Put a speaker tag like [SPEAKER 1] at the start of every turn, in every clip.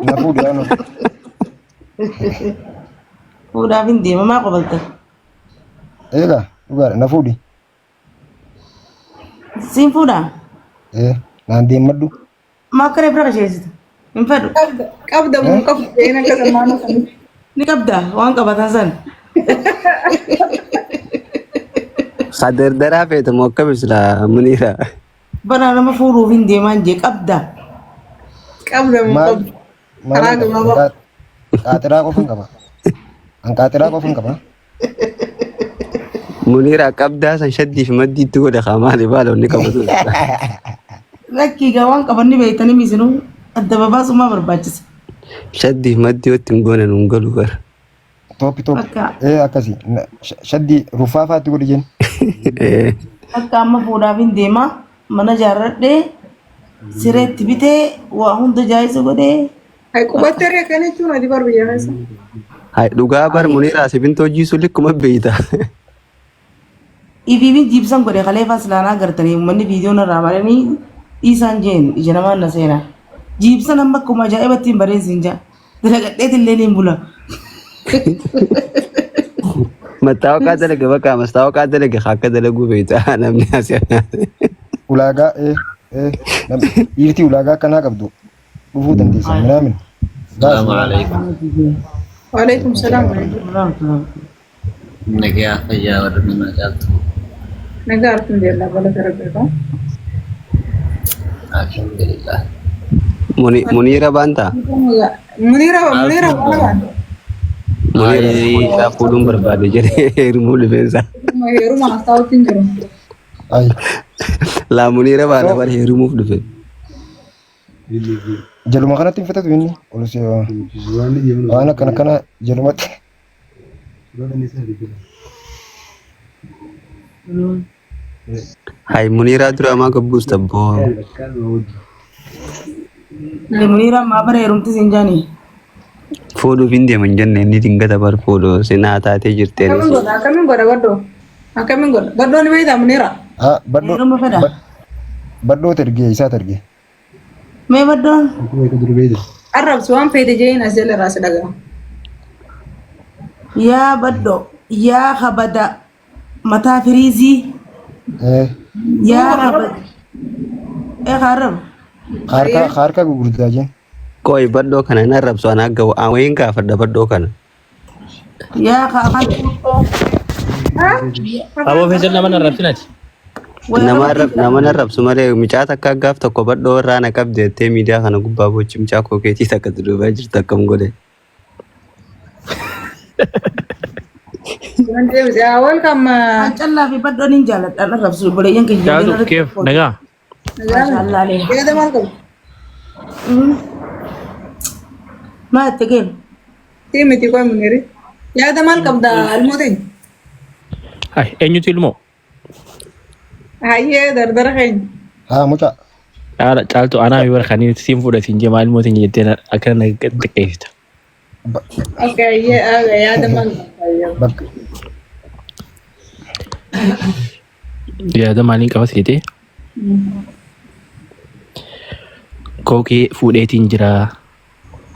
[SPEAKER 1] Na fuudhi yaanu.
[SPEAKER 2] Fuudhaaf hin deema maa qobalta?
[SPEAKER 1] Eegaa dhugaadha na fuudhi.
[SPEAKER 2] Siin fuudhaa?
[SPEAKER 1] Ee naan deemmadhu.
[SPEAKER 2] Maa akkana bira kasheessita? Hin fedhu.
[SPEAKER 3] Qabda qabda mun qabdu ta'een akka zammaana sanii.
[SPEAKER 2] Ni qabda waan qabatan san.
[SPEAKER 4] Sadardaraa feete moo akkami silaa Muniira?
[SPEAKER 2] Bara nama fuudhuuf hin deemaan jee qabda.
[SPEAKER 3] Qabda mun
[SPEAKER 1] Maal
[SPEAKER 3] qabdu. Karaa
[SPEAKER 1] maal
[SPEAKER 3] gabaabaa.
[SPEAKER 1] qaaxiraa qofan qaba. An qaaxiraa qofan qaba.
[SPEAKER 4] Muniira qabdaa san shaddii fi maddii itti godha kaa maali baala inni qabatu.
[SPEAKER 2] Lakkii gaa waan qaban ni beektanii misinuu adda babaasumaa barbaachisa.
[SPEAKER 4] Shaddii fi maddii yoo ittiin goone nuun galu bara.
[SPEAKER 1] Tooppi tooppi.
[SPEAKER 2] Akka
[SPEAKER 1] Ee akkasi. Shaddii ruffaafaatti godhi jenni.
[SPEAKER 2] akka amma fuudhaaf hin deemaa mana ijaarradhee sireetti bitee waa hunda jaayisa godhee
[SPEAKER 3] Hay qubattee ree kana jechuun ati bar biyya keessa.
[SPEAKER 4] Hay dhugaa bar Muniira sibintoo jiisu likkuma beeyta.
[SPEAKER 2] Ifiifin jiibsan godhe kaleefaa silaanaa gartanii uummanni viidiyoon irraa maranii dhiisaan jeen ija namaan na seenaa. Jiibsan amma akkuma ajaa'ibatti hin bareessin jaa. Dalagadheet illee niin bula.
[SPEAKER 4] Mattaawaqaa dalage bakka mastaawaqaa dalage akka dalaguu beeyta namni asii.
[SPEAKER 1] Ulaagaa ee ee dhiirtii ulaagaa akkanaa qabdu dhufuu dandeessa minaamin.
[SPEAKER 5] Salaamu alaikum.
[SPEAKER 3] Waalaikum salaam.
[SPEAKER 5] Nagaa fayyaa warra namaa caaltu.
[SPEAKER 3] Nagaa alhamdulillah galata rabbiidha.
[SPEAKER 5] Alhamdulillah.
[SPEAKER 4] Muniira baantaa?
[SPEAKER 3] Munira Munira waan
[SPEAKER 4] Muniira Muniira fuudhuun barbaade jedhee heerumuu rifeensa.
[SPEAKER 3] heeruma haasa'uutti hin jiru.
[SPEAKER 1] Ay
[SPEAKER 4] Laa Muniira baana bara heerumuuf dhufe.
[SPEAKER 1] Jaluma kanatti hin fixatu inni. Ol si waan akkana kana jalumatti.
[SPEAKER 4] Hay Muniiraa dura maa gabbuusta boo.
[SPEAKER 2] Muniiraan maa bara heerumti siin jaanii.
[SPEAKER 4] Fuudhuuf hin deeman jenne inni dingata bar fuudhu sinaa taatee jirtee.
[SPEAKER 3] Akkamiin godha akkamiin godha baddoo akkamiin godha baddoo ni beektaa Munira.
[SPEAKER 1] Ah, badhoo
[SPEAKER 2] Heeruma fedha.
[SPEAKER 1] badhoo ergee isaat ergee.
[SPEAKER 2] Mee baddoon
[SPEAKER 3] Arrabsi waan feete jeen as jala irraa si dhaga'a.
[SPEAKER 2] yaa baddoo yaa kabada mataa firiizii
[SPEAKER 1] Eh,
[SPEAKER 2] yaa kabada. Ee kaarraba.
[SPEAKER 1] harka harka gurguddaa jeen.
[SPEAKER 4] Qoy badhoo kana hin arrabsu ana akka wayiin gaafadha badhoo kana.
[SPEAKER 2] Yaa ka afaan xixiqqoo.
[SPEAKER 6] Aboo feesal nama narrabsin ati.
[SPEAKER 4] Nama nama narrabsu malee mucaa takka gaaf tokko badhoo irraa na qabde jettee miidiyaa kana gubbaa bochi mucaa koo keetii takka duubaa jirtu akkam godhe.
[SPEAKER 3] Waan deebise haa welcome.
[SPEAKER 2] An callaa fi baddoon hin jaaladha arrabsu obboleeyyan kiyya.
[SPEAKER 6] Caaltu keef nagaa.
[SPEAKER 2] Maashaallah alee.
[SPEAKER 3] Yaada maal qabdu?
[SPEAKER 2] Maa itti kennu?
[SPEAKER 3] Sii miti qoy Muniri. Yaada maal qabda ilmoo teenya?
[SPEAKER 6] Hai eenyutu ilmoo?
[SPEAKER 3] Hayyee dardara keenya.
[SPEAKER 1] Haa mucaa.
[SPEAKER 6] Caala caaltu anaa fi bara kaniin siin fuudha siin jee maal ilmoo teenya jettee akkana na xiqqeessita.
[SPEAKER 3] Okay, hayyee yaada maal qabda?
[SPEAKER 1] Bakka
[SPEAKER 6] Yaada maaliin qaba seetee? Kookee fuudheetiin jira.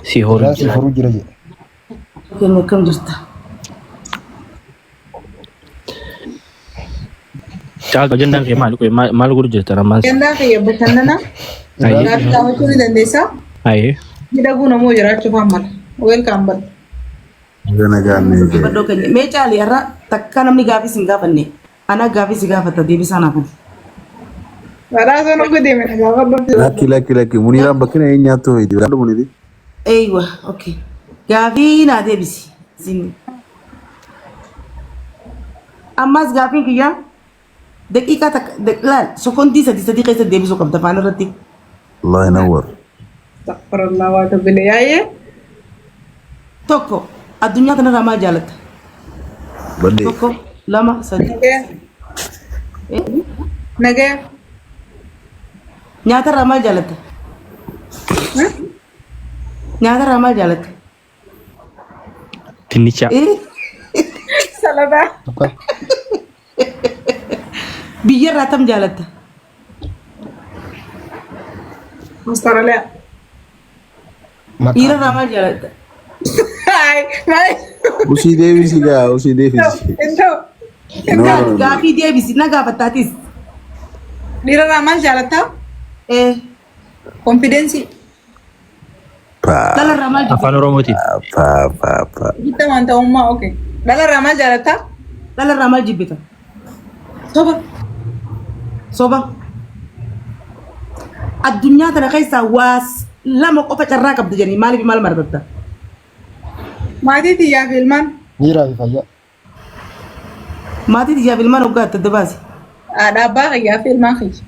[SPEAKER 6] Si horu
[SPEAKER 1] jiraan si
[SPEAKER 6] jira.
[SPEAKER 1] horuu jira jedhe.
[SPEAKER 2] Kennu akkam jirta?
[SPEAKER 6] Caaltu ajandaan kee maali? Qoy maal maal godhu jirta ammaan?
[SPEAKER 3] Ajandaan kiyya bashannana.
[SPEAKER 6] Ayyee.
[SPEAKER 3] Gaaffii gaafachuu ni dandeessaa.
[SPEAKER 6] Ayyee.
[SPEAKER 3] Miidhaguu namoo jiraachuuf hammala. Welcome bal.
[SPEAKER 7] Baga nagaan na eegale.
[SPEAKER 2] Baddoo keenya. Mee caali har'a takka namni gaafii sin gaafanne. Ana gaafii si gaafata deebisaa naaf.
[SPEAKER 3] Badhaasa nu godhe na gaafadhu.
[SPEAKER 7] Lakki lakki lakki Muniiraan bakki na een nyaattu hoyti. Badhaadhu Muniiri.
[SPEAKER 2] Eeywa, okay. Gaafii naa deebisi. Sin. Ammas gaafiin kiyyaa daqiiqaa takka laal sekondii sadii sadii keessa deebisuu qabda afaan irratti.
[SPEAKER 7] Allah nawwar.
[SPEAKER 3] Astaghfirullah waa tobile yaayee.
[SPEAKER 2] Tokko addunyaa kanarraa maal jaalatta?
[SPEAKER 7] Badde.
[SPEAKER 2] Tokko, lama, sadii.
[SPEAKER 3] Nagaya.
[SPEAKER 2] Eh?
[SPEAKER 3] Nagaya.
[SPEAKER 2] Nyaatarraa maal jaalatta? Nyaatarraa maal jaalatta?
[SPEAKER 6] Dinnicha.
[SPEAKER 2] Eh?
[SPEAKER 3] Salataa.
[SPEAKER 1] Tokko.
[SPEAKER 2] Biyyarraa tam jaalatta?
[SPEAKER 3] Australia.
[SPEAKER 1] Maqaa.
[SPEAKER 2] Dhiirarraa maal jaalatta?
[SPEAKER 3] Ay, maal?
[SPEAKER 7] Usii deebisi gaa usii deebisi.
[SPEAKER 3] Hin ta'u. Hin
[SPEAKER 7] No,
[SPEAKER 3] ta'u.
[SPEAKER 7] no, no.
[SPEAKER 2] Gaafii deebisi na gaafattaatis.
[SPEAKER 3] Dhiirarraa maal jaalattaa?
[SPEAKER 2] Ee
[SPEAKER 3] Konfidensii.
[SPEAKER 7] Pa
[SPEAKER 2] dhalarraa maal jibbita?
[SPEAKER 6] Afaan Oromootiin.
[SPEAKER 7] pa pa pa.
[SPEAKER 3] Ofitti amantamummaa okay. Dhalarraa maal jaalattaa?
[SPEAKER 2] Dhalarraa maal jibbita?
[SPEAKER 3] Soba.
[SPEAKER 2] Soba. Addunyaa tana keessaa waa lama qofa carraa qabda jedhanii maaliif maal maratatta?
[SPEAKER 3] Maatii tiyyaa fi ilmaan.
[SPEAKER 1] Miiraa fi fayyaa.
[SPEAKER 2] Maatii tiyyaa fi ilmaan hoggaa adda adda baasi.
[SPEAKER 3] Haadha abbaa kiyyaa fi ilmaan kiyya.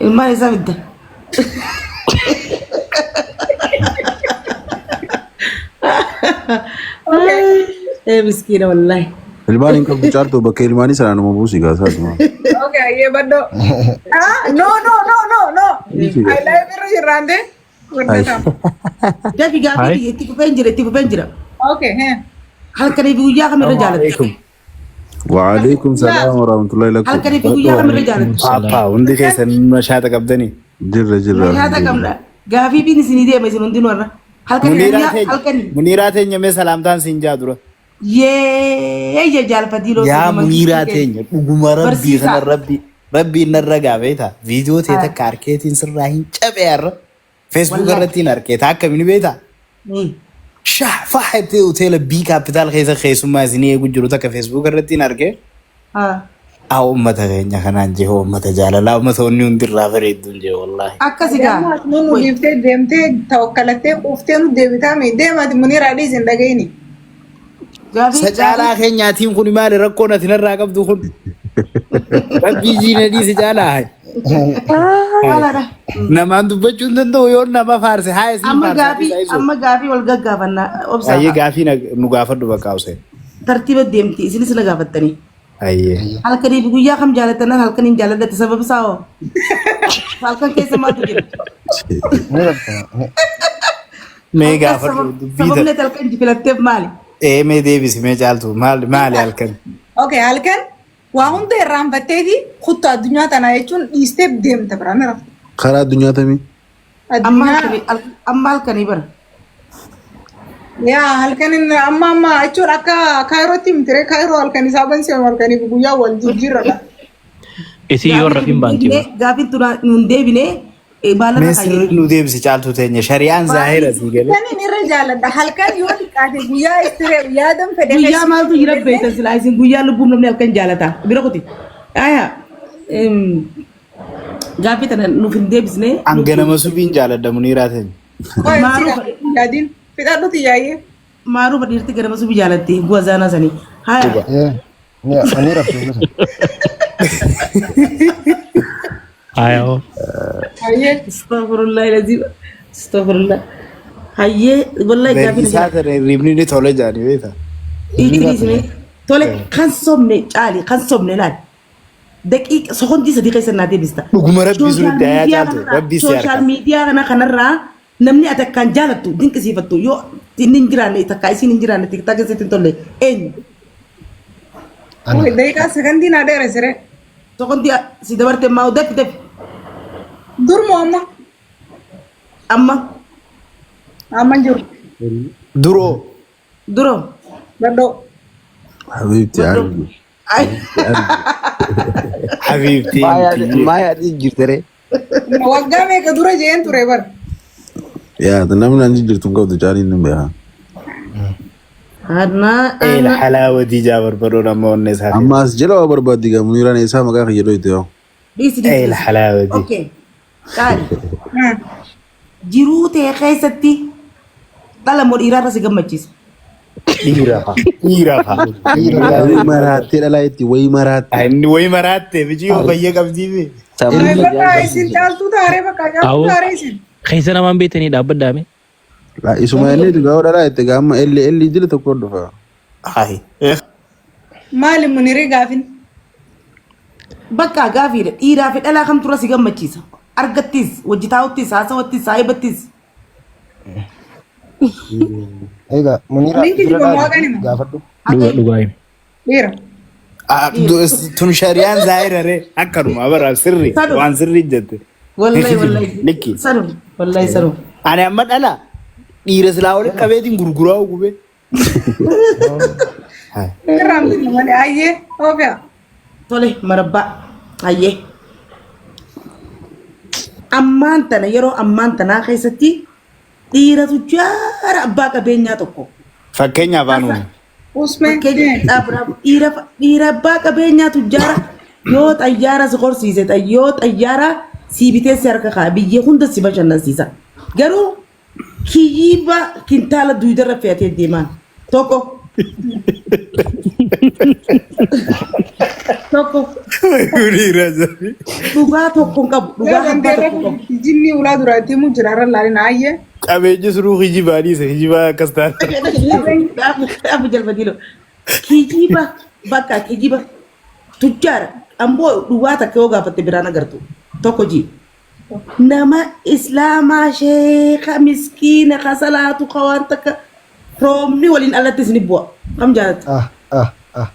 [SPEAKER 2] Ilmaan isaa fidda. Ee miskiina wallaahi.
[SPEAKER 7] Ilmaan hin qabdu caaltuu bakka ilmaanii sana numa buusi gaa saatuma.
[SPEAKER 3] Okay, ayyee baddoo. Ah, no, no, no, no, no. I live irra jirraante. Guddata.
[SPEAKER 2] Dafi gaafii
[SPEAKER 6] Hai.
[SPEAKER 2] kiyya itti fufeen jira itti fufeen jira.
[SPEAKER 3] Okay, he.
[SPEAKER 2] Halkanii fi guyyaa kamirra jaalatta?
[SPEAKER 7] Waalaikum salaam wa rahmatullahi lakkum.
[SPEAKER 2] Halkanii fi guyyaa kamirra jaalatta?
[SPEAKER 8] Paappaa hundi keessan mashaata qabdanii.
[SPEAKER 7] Jirra jirra.
[SPEAKER 2] Nyaata qabna. Gaafii fi isinii deema isin hundinuu irra. Halkanii
[SPEAKER 8] Muniiraa
[SPEAKER 2] guyyaa
[SPEAKER 8] teenya
[SPEAKER 2] halkanii.
[SPEAKER 8] Muniiraa teenya mee salaamtaan siin jaa dura.
[SPEAKER 2] Yee jaalfatii loosii.
[SPEAKER 8] Yaa Muniiraa teenya dhuguma rabbii
[SPEAKER 2] Barsiisaa.
[SPEAKER 8] kana rabbii rabbiin narra gaafeeta. Viidiyoo tee takka harkeetiin sirraa hin cabee har'a. Facebook
[SPEAKER 2] Wallaahi.
[SPEAKER 8] irratti hin harkeeta akkamiin beektaa? Shaa faa jettee hoteela B Capital keessa keessummaa isinii eegu jiru takka Facebook irratti hin argee. Haa uummata keenya kanaan jee uummata jaalalaa uummata onni hundi irraa bareedduun jee wallaahi.
[SPEAKER 2] Akkasi gaa.
[SPEAKER 3] Deemaat nu nu dhiiftee deemtee tawakkalattee quuftee nu deebitaa mee deemaati muniiraa dhiisi hin dhagayini.
[SPEAKER 2] Gaafii
[SPEAKER 8] Sa caalaa keenyaatiin kun maali rakkoon ati narraa qabdu kun? Rabbii jiina dhiisi caalaa hayi.
[SPEAKER 2] Caalaadha.
[SPEAKER 8] Namaan dubbachuu hin danda'u yoo nama faarse haa isin
[SPEAKER 2] Amma
[SPEAKER 8] faarsaa
[SPEAKER 2] gaafii
[SPEAKER 8] dhiisaa isu.
[SPEAKER 2] amma gaafii wal gaggaafanna obsaa.
[SPEAKER 8] Ayyee gaafii nu gaafadhu bakka Hussein.
[SPEAKER 2] Tartiiba deemti isinis na gaafattanii.
[SPEAKER 8] Ayyee.
[SPEAKER 2] Halkanii fi guyyaa kam jaalattan halkaniin jaaladhate sababa isaa hoo? Halkan keessa maaltu jira?
[SPEAKER 1] Ni rabta.
[SPEAKER 8] Mee
[SPEAKER 2] Halkan
[SPEAKER 8] gaafadhu dubbii
[SPEAKER 2] sababni
[SPEAKER 8] tana.
[SPEAKER 2] ati halkan filatteef maali?
[SPEAKER 8] Ee mee deebisi mee caaltu maali maali halkan?
[SPEAKER 3] Okay, halkan waa hunda irraanfatteeti kuttu addunyaa tanaa jechuun dhiistee deemta biraa ni rafta.
[SPEAKER 7] Karaa addunyaa tamii?
[SPEAKER 2] Amma
[SPEAKER 3] Addunyaa
[SPEAKER 2] halkanii amma halkanii bara.
[SPEAKER 3] yaa halkan inni amma amma jechuun akka kaayirootti miti kaayiroo halkan isaa bansiifamu halkaniif guyyaa wal jijjiirradha.
[SPEAKER 6] Isii yoo rafin baanti.
[SPEAKER 2] Gaafiin tun nun deebine baala
[SPEAKER 8] Mee
[SPEAKER 2] irra
[SPEAKER 8] sirri
[SPEAKER 2] kaayyee.
[SPEAKER 8] nu deebisi caaltuu teenya shari'aan zaahira sii galee.
[SPEAKER 3] Halkaniin irra jaaladha. Halkan yoo xiqqaate guyyaa istiree yaadan fedhe
[SPEAKER 2] Guyyaa maaltu jira beektan silaa isin guyyaa lubbuun namni halkan jaalata. Bira kuti. Aya. Gaaffii tana nuuf hin deebisne.
[SPEAKER 8] Hanga nama subiin jaaladha muniiraa teenya.
[SPEAKER 2] Maaruuf
[SPEAKER 3] Yaadiin fixadhuti yaayyee.
[SPEAKER 2] maaruuf dhiirti ganama subii jaalatti guwa zaanaa sanii. Haya.
[SPEAKER 1] Ee. Ni ani rabta.
[SPEAKER 6] Ayoo.
[SPEAKER 3] Hayyee.
[SPEAKER 2] Astaghfirullah ilazim. Astaghfirullah. Hayyee wallahi gaaffii na
[SPEAKER 8] Bariisaa tana hirribni ni tola jaanii beektaa.
[SPEAKER 2] Dhiirri Tole kan sobne caali kan sobne laal. Daqiiqa sekondii sadii keessa naa deebista.
[SPEAKER 8] Dhuguma rabbii sun itti ayaa caaltu rabbii si
[SPEAKER 2] Sooshaal
[SPEAKER 8] harka.
[SPEAKER 2] miidiyaa kana kanarraa namni ati akkaan jaalattu dinqisiifattu yoo inni hin jiraanne takka isiin hin jiraanne tiktaak isitti hin tolle eenyu?
[SPEAKER 3] Oi, daqiiqaa sekondii naa dheeresire.
[SPEAKER 2] Sekondii si dabarte maa dafi dafi
[SPEAKER 3] Dur moo amma?
[SPEAKER 2] amma
[SPEAKER 3] Amma hin jiru.
[SPEAKER 8] Duroo
[SPEAKER 2] duroo.
[SPEAKER 3] Baddoo.
[SPEAKER 7] Habiibti argi.
[SPEAKER 2] Ay.
[SPEAKER 8] habiibtii
[SPEAKER 4] Maa yaadii jirte ree?
[SPEAKER 3] Waggaa meeqa dura jeen ture bara.
[SPEAKER 7] Yaa namni an jijjiirtu hin qabdu caaliin ni beeka.
[SPEAKER 2] Anaa
[SPEAKER 8] Eela halaawatii jaa barbaadoo nama onnee isaa.
[SPEAKER 7] Amma as jala waa barbaaddi gaa muniiraan eessaa maqaa kiyya dhoyte yoo.
[SPEAKER 2] dhiisi
[SPEAKER 8] Eela
[SPEAKER 2] dhiisi.
[SPEAKER 8] halaawatii.
[SPEAKER 2] Okay. Qaali. Jiruu ta'e keessatti dhala moo dhiiraarra si gammachiisa?
[SPEAKER 8] Dhiira fa'a. Dhiira fa'a.
[SPEAKER 7] Wayii maraattee dhalaa itti wayii maraatte.
[SPEAKER 8] Inni wayii maraatte biyyi yoo fayya qabdii fi.
[SPEAKER 4] Sammuu
[SPEAKER 3] Ay, bakka isin caaltuu taaree bakka caaltuu
[SPEAKER 6] Awoo.
[SPEAKER 3] taaree isin.
[SPEAKER 6] Keessa namaan beektanii dhaabbadhaame.
[SPEAKER 7] Laa isuma inni dhugaa dhalaa itti gaa amma elli elli jila tokko dhufa.
[SPEAKER 8] Hayi.
[SPEAKER 3] Maali munirii gaafin?
[SPEAKER 2] Bakka gaafiidha. Dhiiraa fi dhalaa kamtu irra si gammachiisa? Argattis, wajji taa'uttis, haasawattis, saahibattis.
[SPEAKER 1] Egaa Muniira
[SPEAKER 3] Linki
[SPEAKER 1] bira
[SPEAKER 3] jibamu
[SPEAKER 1] dhaabi
[SPEAKER 3] waaqan hima.
[SPEAKER 1] gaafadhu.
[SPEAKER 6] Dhugaa dhugaa himi.
[SPEAKER 3] Dhiira.
[SPEAKER 8] Tun shari'aan zaahira ree akkanuma bara sirri
[SPEAKER 2] Sadu.
[SPEAKER 8] waan sirri jette.
[SPEAKER 2] Wallahi wallahi.
[SPEAKER 8] Likki.
[SPEAKER 2] Sadu. Wallahi sadu.
[SPEAKER 8] Ani amma dhala dhiira silaa walitti qabeetiin gurguraa gubee.
[SPEAKER 3] Irraan binne malee ayyee oofyaa.
[SPEAKER 2] Tole marabbaa hayyee. Ammaan tana yeroo ammaan tanaa keessatti dhiira tujjaara abbaa qabeenyaa tokko.
[SPEAKER 8] Fakkeenyaaf anuun.
[SPEAKER 3] Usmee.
[SPEAKER 2] Fakkeenya dhaab dhiira dhiira abbaa qabeenyaa tujjaara yoo xayyaara si horsiise yoo xayyaara si bitee si harka kaa'a biyya hunda si bashannansiisa. Garuu kiyyiiba kintaala duudarra fe'atee deemaan tokko. Tokko dhugaa tokko hin qabu dhugaa abbaa tokko hin qabu.
[SPEAKER 3] Jinni ulaa duraa itti himu jira irra laalin ayyee.
[SPEAKER 8] Qabeenyi sunuu kijibaa dhiise kijibaa akkas taate.
[SPEAKER 2] Dhaabu jalbatiilo. Kijiba bakka kijiba tujjaara amboo dhugaa takka yoo gaafatte biraan agartu tokko ji. Nama islaamaa sheeka miskiina ka salaatu ka waan takka roobni waliin alatti isin bu'a. Kam jaalatta?
[SPEAKER 1] Ah ah ah.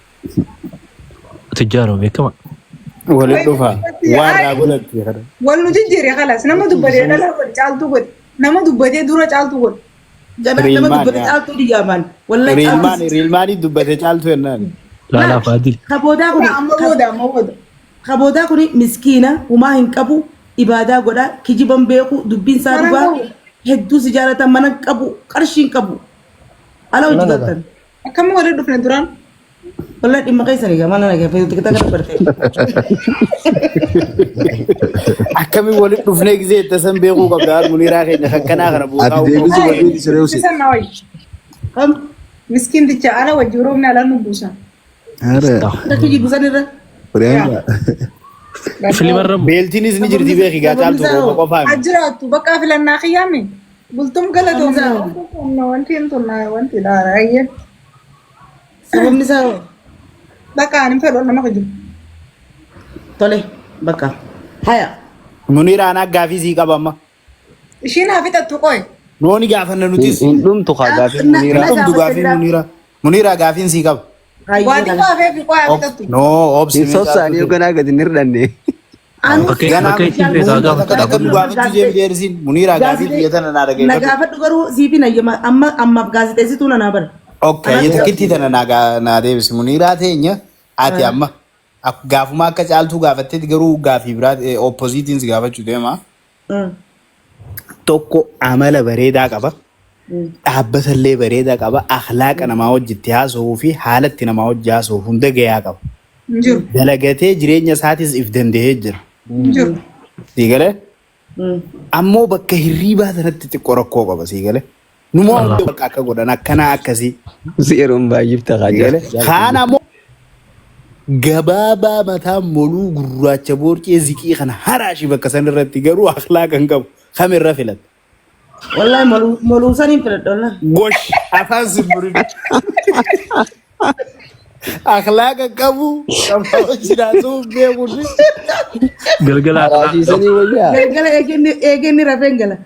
[SPEAKER 6] Tujjaaroo beekama.
[SPEAKER 8] Waliin dhufa. Waan irraa godhatti kana.
[SPEAKER 3] Wal nu jijjiire kalas nama dubbatee dhala godhe caaltuu godhe nama dubbatee dura caaltuu godhe.
[SPEAKER 2] Ganaa nama
[SPEAKER 8] Riilmaan
[SPEAKER 2] dubbate
[SPEAKER 8] yaa.
[SPEAKER 2] caaltuu diyyaamaan. Wallahi
[SPEAKER 8] Riilmaan
[SPEAKER 2] caaltuu.
[SPEAKER 8] riilmaanii dubbate caaltu jennaan.
[SPEAKER 6] Laalaa Faadil.
[SPEAKER 2] Ka boodaa kuni
[SPEAKER 3] Amma booda amma booda.
[SPEAKER 2] Ka boodaa kuni miskiina humaa hin qabu ibaadaa godha kijiban beeku dubbiin isaa
[SPEAKER 3] Mana
[SPEAKER 2] dhugaa
[SPEAKER 3] qabu.
[SPEAKER 2] hedduu si jaalata mana hin qabu qarshii hin qabu. Ala hojii
[SPEAKER 1] Mana nagaa.
[SPEAKER 2] galtan.
[SPEAKER 3] Akkam waliin dhufne duraan?
[SPEAKER 2] Wallahi dhimma keessan egaa mana nagaa feetu tikita kana barte.
[SPEAKER 8] Akkamiin walitti dhufnee gisee itti san beekuu qabda muniiraa keenya akkanaa kana
[SPEAKER 7] Ati
[SPEAKER 8] buusaa
[SPEAKER 7] deebisuu barbaadi siree usi.
[SPEAKER 3] Isan na wayyi.
[SPEAKER 2] Kam
[SPEAKER 3] Miskiinticha ala wajji roobni ala nu buusa.
[SPEAKER 7] Ara.
[SPEAKER 2] akka kijibu san irra.
[SPEAKER 7] Firiyaanga.
[SPEAKER 6] Filimarra
[SPEAKER 8] Beeltiinis ni jirti beeki gaa caaltu rooba qofaa miti.
[SPEAKER 3] Ajiraattu bakka filannaa kiyyaami. Bultum galatoomna. Wanti hin tunna wanti dhaara ayyee.
[SPEAKER 2] Sababni isaa hoo?
[SPEAKER 3] Bakka ani fedhu nama kijibu.
[SPEAKER 2] Tole bakka. Haya.
[SPEAKER 8] Muniiraan akka gaafii sii qaba amma.
[SPEAKER 3] Ishiin haa fixattu qoy.
[SPEAKER 8] Nooni gaafanna nutis.
[SPEAKER 4] Hin dhumtu kaa gaafii
[SPEAKER 2] Na-
[SPEAKER 4] Muniiraa.
[SPEAKER 8] Hin dhumtu gaafiin Muniiraa. Muniiraa gaafiin sii qaba.
[SPEAKER 2] Hayyee
[SPEAKER 3] Waa xiqqoo hafee fi qoy haa fixattu.
[SPEAKER 8] No obsi.
[SPEAKER 4] Hin sossaanii yoo ganaa gadi hin hirdhanne.
[SPEAKER 2] Anu
[SPEAKER 6] Bakka
[SPEAKER 8] Ganaa
[SPEAKER 6] bakka ittiin feetu haa gaafatu.
[SPEAKER 8] akka nu gaafachuu jeem jeersiin Muniiraa gaafii biyya tana naa
[SPEAKER 2] Na
[SPEAKER 8] dhageeffatu.
[SPEAKER 2] gaafadhu garuu siifin hayyama amma ammaaf gaazexeessituu na naa bara.
[SPEAKER 8] Okay, takkitti tana naa naa deebisi. Muniiraa teenya ati amma gaafuma akka caaltuu gaafattetti garuu gaafii biraa oppoziitiin si gaafachuu deema. Tokko amala bareedaa qaba. Dhaabbatallee bareedaa qaba. Akhlaaqa namaa wajjitti haasa'uu fi haalatti namaa wajji haasa'u hunda gahaa qaba.
[SPEAKER 3] Hin jiru.
[SPEAKER 8] Dalagatee jireenya isaatis if danda'ee jira.
[SPEAKER 3] Hin jiru.
[SPEAKER 8] Sii galee? Ammoo bakka hirriibaa sanatti xiqqoo rakkoo qaba sii galee? Numoo hunda bakka akka godhan akkanaa akkasii.
[SPEAKER 4] Si yeroon baay'ifta kaa
[SPEAKER 8] Sii galee? Kaan ammoo gabaabaa mataa moluu gurraacha boorcee ziqii kana haraashii bakka san irratti garuu akhlaaqa hin qabu. Kam irra filatta?
[SPEAKER 2] Wallahi moluu moluu saniin filadha wallahi.
[SPEAKER 8] Gosh afaan simburin. Akhlaaqa qabu qabaa jiraatu beeku.
[SPEAKER 6] Galgala
[SPEAKER 4] Haraashiisanii wayyaa.
[SPEAKER 2] Galgala eegenni eegenni rafeen gala.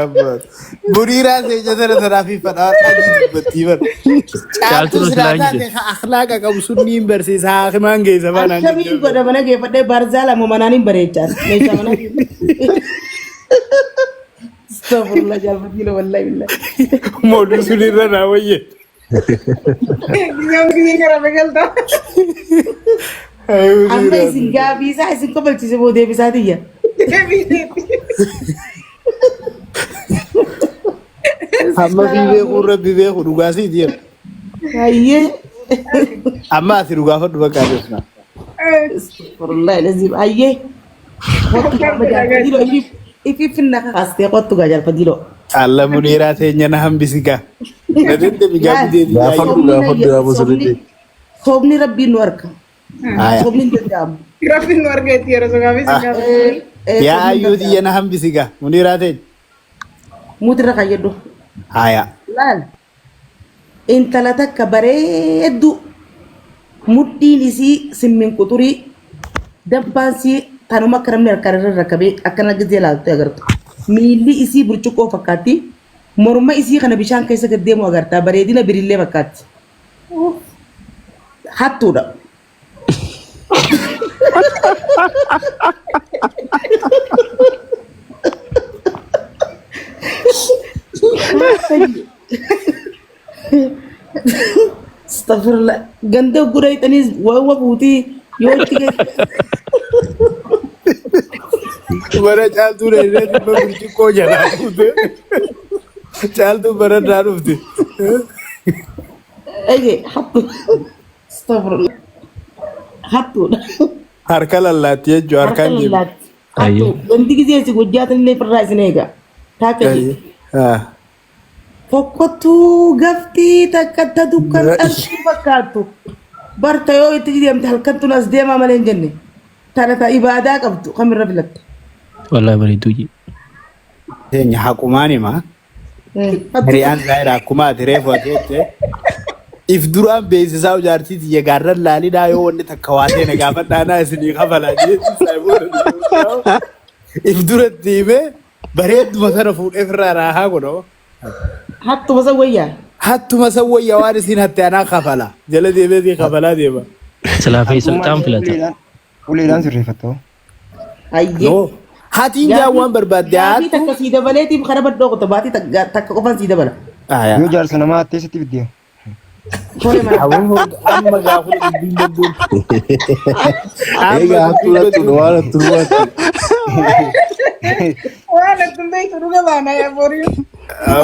[SPEAKER 8] Buriiraa seenya sana sanaaf fadhaa adii dubbattii bara. Caaltuu
[SPEAKER 6] Caaltuu
[SPEAKER 8] silaa
[SPEAKER 6] silaa
[SPEAKER 8] taate akhlaaqa qabu sun ni hin barsiisa haakimaan geessa baanaan.
[SPEAKER 2] Akkamiin godha mana geeffadhee barzaa lama manaan hin bareechaan. Meeshaa manaa. Astaghfirullah jaalfatiila wallahi billahi.
[SPEAKER 8] Mooluu sun irra naa wayye.
[SPEAKER 3] Gizeen gizeen gara galta.
[SPEAKER 2] Amma isin gaafii isaa isin kofalchiise boo deebisaa tiyya.
[SPEAKER 8] Amma fi beekuu rabbi beeku dhugaa siiti jedha.
[SPEAKER 2] Hayyee.
[SPEAKER 8] Amma ati dhugaa fadhu bakka adeemsa.
[SPEAKER 2] Astaghfirullah lazim hayyee. Kottu gaafa jaalfatiila ifi finna kaastee kottu gaa jaalfatiila.
[SPEAKER 8] Alla muniiraa teenya na hambisi gaa. Na dandami gaa bideeti gaa.
[SPEAKER 7] Gaafadhu gaafadhu yaa sirriitti.
[SPEAKER 2] Soomni rabbiin nu arga.
[SPEAKER 8] Haya.
[SPEAKER 2] Soomni hin danda'amu.
[SPEAKER 3] Rabbiin nu argeetti yeroo sogaafii si gaafatu.
[SPEAKER 8] Yaa ayyuu tiyya na hambisi gaa. Muniiraa teenya.
[SPEAKER 2] Muutirra kayyadhu.
[SPEAKER 8] Haya.
[SPEAKER 2] Laal. Intala takka bareedduu mudhiin isii simmin quxurii dabbaan sii tanuma akka namni harkaan irra rakkabee akkana gizee laaltu agartu. Miilli isii burcuqqoo fakkaatti. Morma isii kana bishaan keessa gad deemu agarta. Bareedina birillee fakkaatti. Hattuudha. Astaghfirullah. Ganda gurayxaniis waawwa buutii yoo itti
[SPEAKER 8] Bara caaltuu dheedhee dhibba burcuqqoo jalaa fuute. Caaltuu bararraa dhufte.
[SPEAKER 2] Ege hattu. Astaghfirullah. Hattuudha.
[SPEAKER 8] Harka lallaatti jechuun
[SPEAKER 2] Harka
[SPEAKER 8] harkaan deemu.
[SPEAKER 2] lallaatti. Hattu. Wanti gisee si gojjaatan illee firraa isin eega. Taakka jee. Fokkottuu gaftii takka ta dukkan dhaltuu fakkaattu. Barta yoo itti deemte halkan tun as deemaa malee hin jenne. Tana ta ibaadaa qabdu kamirra filatta.
[SPEAKER 6] Wallahi bareedduu jee.
[SPEAKER 8] Teenya haqumaan hima. Hiriyaan zaayira akkuma ati reefu ati jette. If duraan beeksisaa jaartii tiyya gaarran laalinaa yoo wanni takka waa ta'e na gaafadhaa isinii kafalaa jechuun If duratti himee bareedduma sana fuudhee firraa raahaa godhoo.
[SPEAKER 2] Hattuma san wayyaa.
[SPEAKER 8] Hattuma san wayya waan isiin hatte anaa kafala. Jala deemee sii kafalaa deema.
[SPEAKER 6] Silaa Faisal
[SPEAKER 1] Hattummaa
[SPEAKER 6] taan
[SPEAKER 1] ishee
[SPEAKER 6] filata.
[SPEAKER 1] uleedhaan uleedhaan sirreeffatta hoo.
[SPEAKER 2] Hayyee.
[SPEAKER 8] No. Hatiin jaa waan barbaadde
[SPEAKER 2] Gaaffii
[SPEAKER 8] hattu.
[SPEAKER 2] takka sii dabaleetiif kana badhoo qotta baatii takka takka qofaan sii dabala.
[SPEAKER 8] Aya.
[SPEAKER 1] Yoo jaarsa namaa hattee sitti fiddee.
[SPEAKER 2] Tole mana.
[SPEAKER 8] Aboo amma gaafa dubbiin badduun. Amma
[SPEAKER 7] Egaa hattuu
[SPEAKER 8] dubbiin
[SPEAKER 7] hattuudha
[SPEAKER 8] badduun.
[SPEAKER 7] waan hattuu hattu.
[SPEAKER 3] Waan attin beektu dhuga baana yaa borii.
[SPEAKER 8] No,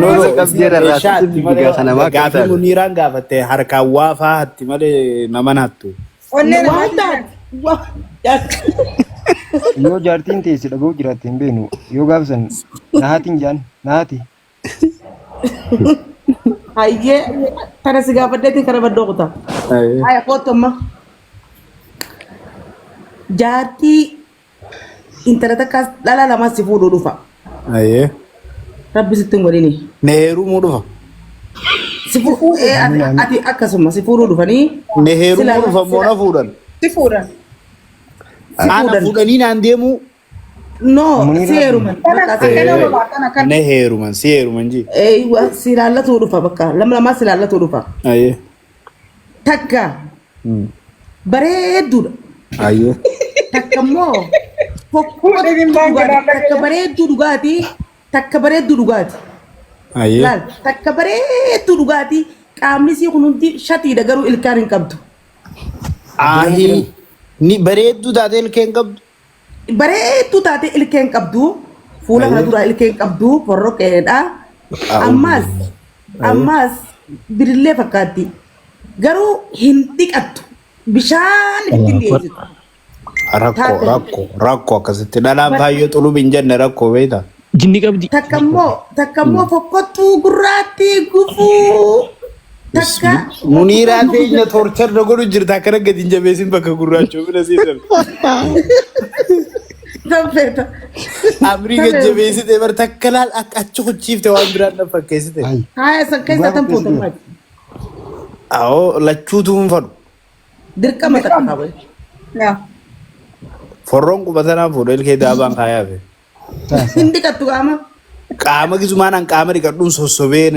[SPEAKER 8] no,
[SPEAKER 4] Isa qabdee rarraasatti
[SPEAKER 8] meeshaa hatti malee
[SPEAKER 4] fiigaa kana maa
[SPEAKER 8] gaafii
[SPEAKER 4] qabdaa?
[SPEAKER 8] Muniiraan gaafatte harkaan waa faa hatti malee naman hattu.
[SPEAKER 3] Onnee
[SPEAKER 2] Waan
[SPEAKER 3] namaatti
[SPEAKER 2] taate. Waan
[SPEAKER 1] Yoo jaartiin teesse dhaga'uu jiraatte hin beeknu. Yoo gaafsan na haatiin jaan na haati.
[SPEAKER 2] Hayyee tana si gaafadheetiin kana baddoo kuta. Haya kootu amma. Jaartii intala takkaas dhala lamas si fuudhuu dhufa.
[SPEAKER 8] Ayyee.
[SPEAKER 2] Rabbi sitti hin godhini.
[SPEAKER 8] Na heerumuu dhufa.
[SPEAKER 2] Si fuudhuu ati ati akkasuma si fuudhuu dhufanii
[SPEAKER 8] Na heerumuu
[SPEAKER 2] sila
[SPEAKER 8] dhufa moo
[SPEAKER 2] sila
[SPEAKER 8] na fuudhan?
[SPEAKER 3] Si fuudhan.
[SPEAKER 2] si
[SPEAKER 8] Ana
[SPEAKER 2] fuudhan.
[SPEAKER 8] fuudhanii naan deemuu.
[SPEAKER 2] No si
[SPEAKER 1] Muniirraa
[SPEAKER 2] heeruman
[SPEAKER 3] Kana
[SPEAKER 2] bakka si
[SPEAKER 3] akkana baba akkana akkana.
[SPEAKER 8] Na heeruman si heeruman ji.
[SPEAKER 2] Eeywa si ilaallatuu dhufa bakka lama lamaa si ilaallatuu dhufa.
[SPEAKER 8] Ayyee.
[SPEAKER 2] Takka bareedduudha.
[SPEAKER 8] Ayyee.
[SPEAKER 2] Takka immoo
[SPEAKER 3] Fuudhee hin
[SPEAKER 2] fokkottuu
[SPEAKER 3] baanke
[SPEAKER 2] dhugaati.
[SPEAKER 3] laalla
[SPEAKER 2] Takka bareedduu dhugaati. Takka bareedduu dhugaati.
[SPEAKER 8] Ayyee.
[SPEAKER 2] Laal takka bareedduu dhugaati. Qaamni isii kun hundi shatiidha garuu ilkaan hin qabdu.
[SPEAKER 8] Ahii. Ni bareedduu taatee ilkee hin qabdu.
[SPEAKER 2] Bareedduu taatee ilkee hin qabdu. Fuula kana
[SPEAKER 8] Ayyee.
[SPEAKER 2] duraa ilkee hin qabdu. Borroqeedha. Ammas ammas birillee fakkaatti. Garuu hin dhiqattu. Bishaan itti hin dhiyeessitu.
[SPEAKER 8] Rakkoo
[SPEAKER 2] Taate.
[SPEAKER 8] rakkoo rakkoo akkasitti dhalaan baay'ee xulub hin jenne rakkoo beektaa.
[SPEAKER 6] Jinni qabdi.
[SPEAKER 2] Takka immoo takka immoo fokkottuu gurraattii gufuu takka
[SPEAKER 8] Muniiraa teenya torchar na godhu jirta akkana gadi hin jabeessin bakka gurraachoo bira siisan.
[SPEAKER 2] Tanfeeta.
[SPEAKER 8] Amrii gad jabeessite bar takka laal akka achi kuchiifte waan biraan na fakkeessite.
[SPEAKER 1] Ay.
[SPEAKER 2] Haaya san keessaa tan fuutan maali?
[SPEAKER 8] Awoo lachuutu hin fadhu.
[SPEAKER 2] Dirqama takka qaba.
[SPEAKER 3] Yaa.
[SPEAKER 8] Forroon qubatanaan fuudhu ilkee daabaan kaayaafe.
[SPEAKER 2] Hin dhiqattu qaama.
[SPEAKER 8] Qaama gisumaan an qaama dhiqadhuun sossobee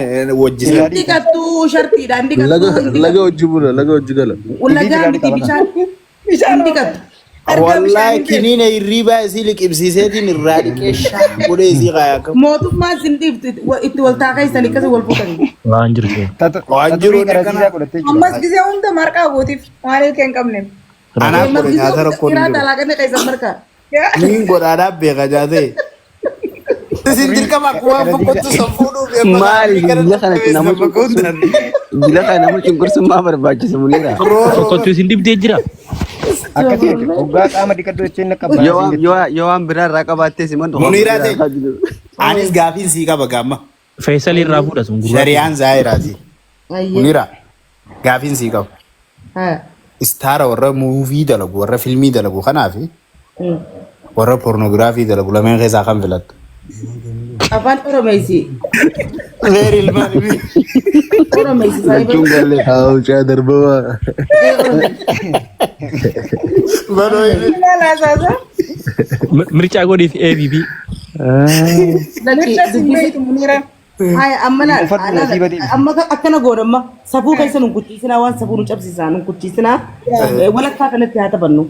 [SPEAKER 8] wajjisa.
[SPEAKER 2] Hin dhiqattu shartiidha hin dhiqattu.
[SPEAKER 7] Laga
[SPEAKER 2] Hin
[SPEAKER 7] laga
[SPEAKER 2] dhiqattu.
[SPEAKER 7] hojii bula laga hojii gala.
[SPEAKER 2] Lagaa miti bishaan
[SPEAKER 3] Bishaan
[SPEAKER 2] hin dhiqattu.
[SPEAKER 3] Ergaa
[SPEAKER 8] Wallaahi
[SPEAKER 3] bishaanii
[SPEAKER 8] kiniina hirriibaa isii liqimsiiseetiin irraa dhiqee shaa godhee isii kaayaa akkam.
[SPEAKER 2] Mootummaan sin dhiiftu itti wal taaqeessanii akkasii wal fuutanii.
[SPEAKER 6] Waan jirtu.
[SPEAKER 8] Waan
[SPEAKER 1] Taturii
[SPEAKER 8] jiruun
[SPEAKER 1] qarasiisaa
[SPEAKER 8] akkana.
[SPEAKER 1] godhattee jira.
[SPEAKER 3] Ammas gisee hunda marqaa gootiif waan ilkee hin qabneef.
[SPEAKER 8] Anaa godhe nyaata rakkoon hin
[SPEAKER 2] Kiraa
[SPEAKER 8] jiru.
[SPEAKER 2] talaaqanii keessan markaa.
[SPEAKER 8] Niin godhaadhaaf beeka nyaatee. Isin dirqama akkuma boqottu san fuudhuuf
[SPEAKER 4] Maali jila kanatti nama cunqursuun jila kana nama cunqursuun maa barbaachisa Muniira?
[SPEAKER 6] Fokkottuu isin dhibdee jira.
[SPEAKER 1] Akkasii miti. Hoggaa qaama dhiqadhu jechuun akka
[SPEAKER 4] Yoo
[SPEAKER 1] baasii
[SPEAKER 4] waan
[SPEAKER 1] jechuudha.
[SPEAKER 4] yoo yoo waan biraa irraa qabaattee simadhu.
[SPEAKER 8] Muniiraa ta'e. Anis gaafiin sii qaba gaamma.
[SPEAKER 6] Faisal irraa fuudha sun gurraacha.
[SPEAKER 8] Shari'aan zaahiraati.
[SPEAKER 2] Ayyee.
[SPEAKER 8] Muniiraa gaafiin sii qaba.
[SPEAKER 2] Haa.
[SPEAKER 8] Istaara warra muuvii dalagu warra filmii dalagu kanaafi warra pornoogiraafii dalagu lameen keessaa kan filattu?
[SPEAKER 2] Afaan Oromeessi.
[SPEAKER 8] Leeri ilmaan
[SPEAKER 2] Oromeessi saayiba.
[SPEAKER 4] Lachuun galee.
[SPEAKER 7] Haa darbawaa.
[SPEAKER 8] Manoo
[SPEAKER 3] Maal haasaasaa?
[SPEAKER 6] Mircaa godhiif ABB.
[SPEAKER 2] Lakki
[SPEAKER 3] Mirga sin
[SPEAKER 2] dubbisi.
[SPEAKER 3] beektu Muniiraan.
[SPEAKER 2] Haya amma laal
[SPEAKER 1] Uffata
[SPEAKER 2] laal
[SPEAKER 1] nasii badii.
[SPEAKER 2] amma akkana goona amma safuu keessa nun kuchiisinaa waan safuu nu cabsiisaa nun kuchiisinaa walakkaa kanatti haa taphannu.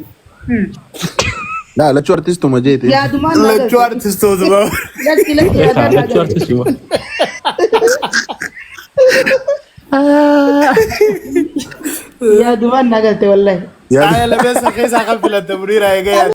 [SPEAKER 7] Laa lachuu artistuma jeete.
[SPEAKER 2] Yaadumaan naa
[SPEAKER 8] Lachuu
[SPEAKER 2] galte.
[SPEAKER 8] artistootuma.
[SPEAKER 2] Lakki lakki yaadaan naa
[SPEAKER 6] Lachuu
[SPEAKER 2] galte.
[SPEAKER 6] artistuma.
[SPEAKER 2] Yaadumaan naa galte wallahi.
[SPEAKER 8] Aya lameessa keessaa kan filatte Muniira egaa yaadde.